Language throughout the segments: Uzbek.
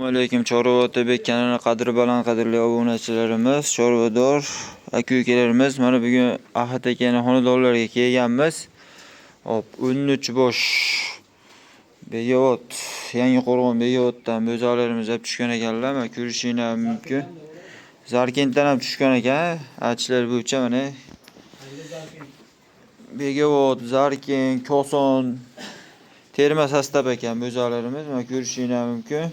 Alaykum Chorva Otabek kanali qadri baland qadrli obunachilarimiz, chorvador aka-ukalarimiz. Mana bugun Ahad akani xonadonlariga kelganmiz. Hop, 13 bosh Begobod, Yangi Qo'rg'on Begoboddan bo'zalarimiz olib tushgan ekanlar. Mana ko'rishinglar mumkin. Zarkentdan ham tushgan ekan. Aytishlari bo'yicha mana Begobod, Zarkent, Koson terma sostav ekan bo'zalarimiz. Mana ko'rishinglar mumkin.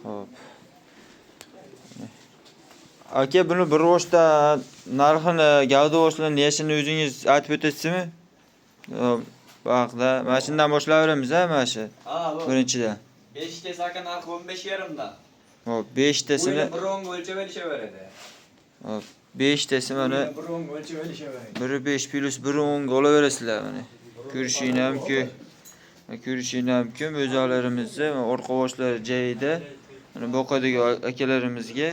Hop. Aka, buni bir boshda narxini, gavda boshlarni yashini o'zingiz aytib o'tasizmi? Hop, bu haqda mana shundan boshlayveramiz, ha, mana shu. Ha, bu Birinchidan. 5 tesi aka narxi 15 yarimdan. Hop, 5 tasini, Buni bir o'nga o'lchab olishaveradi. hop, 5 tasi mana Bir o'nga o'lchab olishaveradi. 1.5 plus 1.10 ga olaverasizlar mana. Ko'rishinglar mumkin. Ko'rishinglar mumkin o'zlarimizni orqa boshlari joyida. Mana boqadigan akalarimizga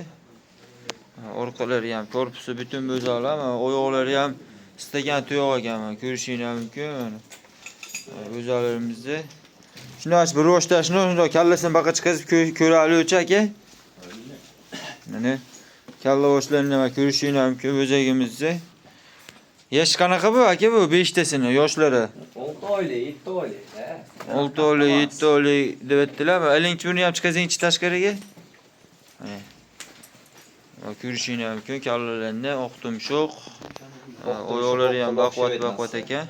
orqalari ham korpusi butun bo'zaqlar, mana oyoqlari ham istagan tuyoq ekan, mana ko'rishinglar mumkin mana. O'zlarimizni. Shuni ach bir boshda shuni shundoq kallasini baqa chiqazib ko'raylikchi aka. Mana kalla boshlarini nima ko'rishinglar mumkin o'zagimizni. Yash qanaqa bu aka bu 5 tasini yoshlari? 6 oylik, 7 oylik. Ha. 6 oylik, 7 oylik deb aytdilar. Alingchi buni ham chiqazingchi tashqariga. Mana. Va ko'rishinglar mumkin kallalarni oq tumshuq. Oyoqlari ham baquvvat baquvvat ekan.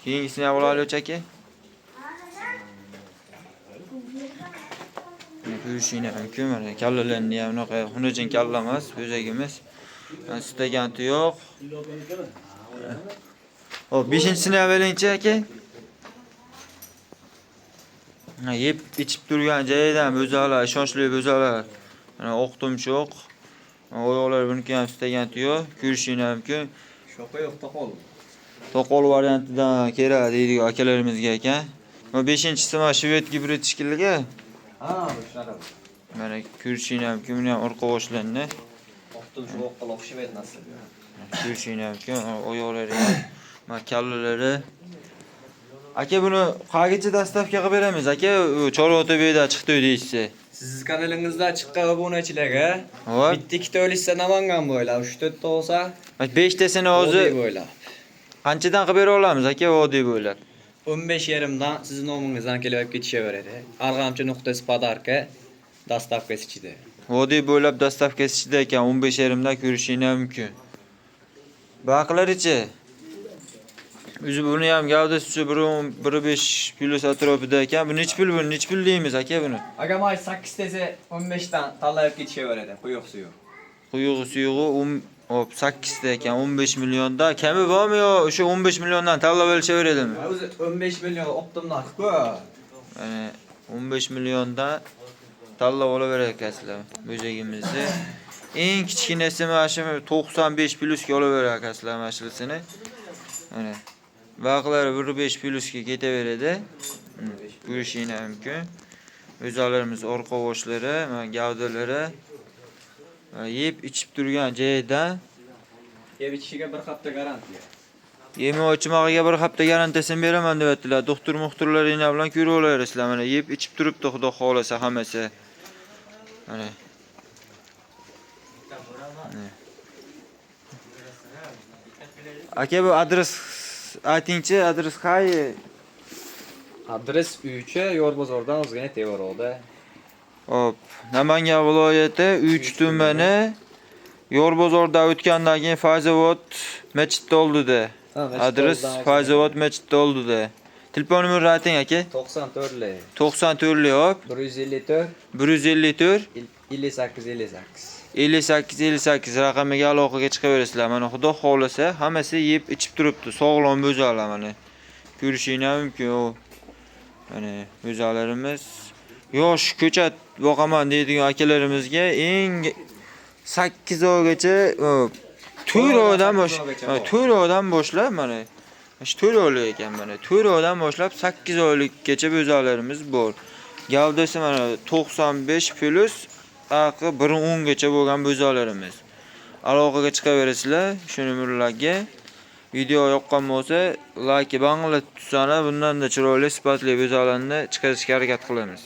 Keyingisini ham olaylikchi aka. Mana ko'rishinglar mumkin mana kallalarni ham unaqa xunujin kalla emas, o'zagimiz. Mana istagan tuyoq. Hop, 5-chisini ham olingchi aka. Ha, yeb ichib turgan joyidan bo'zaqlar, ishonchli bo'zaqlar. Mana oq tumshuq. Oyoqlari buniki ham istagan tuyoq, ko'rishinglar mumkin. Shoxi yo'q, to'qol. To'qol variantidan kerak deydigan akalarimizga ekan. Bu 5-chisi mana shved gibrid shekilli. Ha, bu shunaqa. Mana ko'rishinglar mumkin, buni ham orqa boshlarini Oq tumshuq o'qqa o'xshab etmasdi. ko'rishinglar mumkin. Oyoqlari ham, mana kallalari. Aka, buni qayergacha dastavka qilib beramiz aka? U Chorva Otabekda chiqdi deyishsa. Siz kanalingizda chiqqan obunachilarga Hop. bitta ikkita o'lishsa Namangan bo'ylab, 3-4 ta olsa 5 tasini Vodiy o'zi bo'ylab. qanchadan qilib bera olamiz aka vodiy bo'ylab? 15 yarimdan sizning nomingizdan kelib olib ketishaveradi. Arg'amchi nuqtasi podarka dastavkasi ichida. Vodiy bo'ylab dastavkasi ichida ekan 15 yarimdan ko'rishinglar mumkin. Baqlarichi? O'zi buni ham gavdasi shu 1.5 plus atrofida ekan. Bu nech pul buni? Nech pul deymiz aka buni? Aka, may 8 tesi 15 dan tanlab ketishaveradi, quyuq suyuq. Quyug'i suyug'i 10 hop 8 ta ekan 15 millionda. Kami bormi yo o'sha 15 milliondan tanlab olishaveradimi? O'zi 15 million optim narx-ku. Mana 15 milliondan tanlab olaverar ekansizlar bo'zagimizni. Eng kichkinasi mana shu 95 plusga olaverar ekansizlar mana shusini. Mana baqlari 1.5 plusga ketaveradi. Ko'rishinglar mumkin. O'zlarimiz orqa boshlari, mana gavdalari yeb ichib turgan joyidan Yeb ichishiga bir hafta garantiya. Yemi ichmog'iga bir hafta garantiyasini beraman deb aytdilar. Doktor muxtorlaringlar bilan ko'rib olasizlar. Mana yeb ichib turibdi Xudo xohlasa hammasi. Mana. Mana. Aka, bu adres aytingchi, adres qayi? Adres 3 Yo'rbozordan ozgina tevaroqda. Hop, Namangan viloyati 3 tumani Yo'rbozordan o'tgandan keyin Fayzobod masjidi oldida. Adres Fayzobod masjidi oldida. Telefon nomerini ayting aka. 94 lik 94 lik, hop. 154 154 58 58. 58 58 raqamiga aloqaga chiqaverasizlar. Mana Xudo xohlasa hammasi yeb ichib turibdi. Sog'lom bo'zaqlar mana. Ko'rishinglar mumkin. U. Mana bo'zaqlarimiz yosh ko'chat boqaman deydigan akalarimizga eng 8 oygacha 4 oydan bosh 4 oydan boshlab mana shu 4 oylik ekan mana 4 oydan boshlab 8 oylikgacha bo'zaqlarimiz bor. Gavdasi mana 95 plus aqi 1.10 gacha bo'lgan bo'zaqlarimiz. Aloqaga chiqaverasizlar shu nomerlarga. Video yoqqan bo'lsa, like banglatib tutsanglar, bundan da chiroyli, sifatli bo'zaqlarni chiqarishga harakat qilamiz.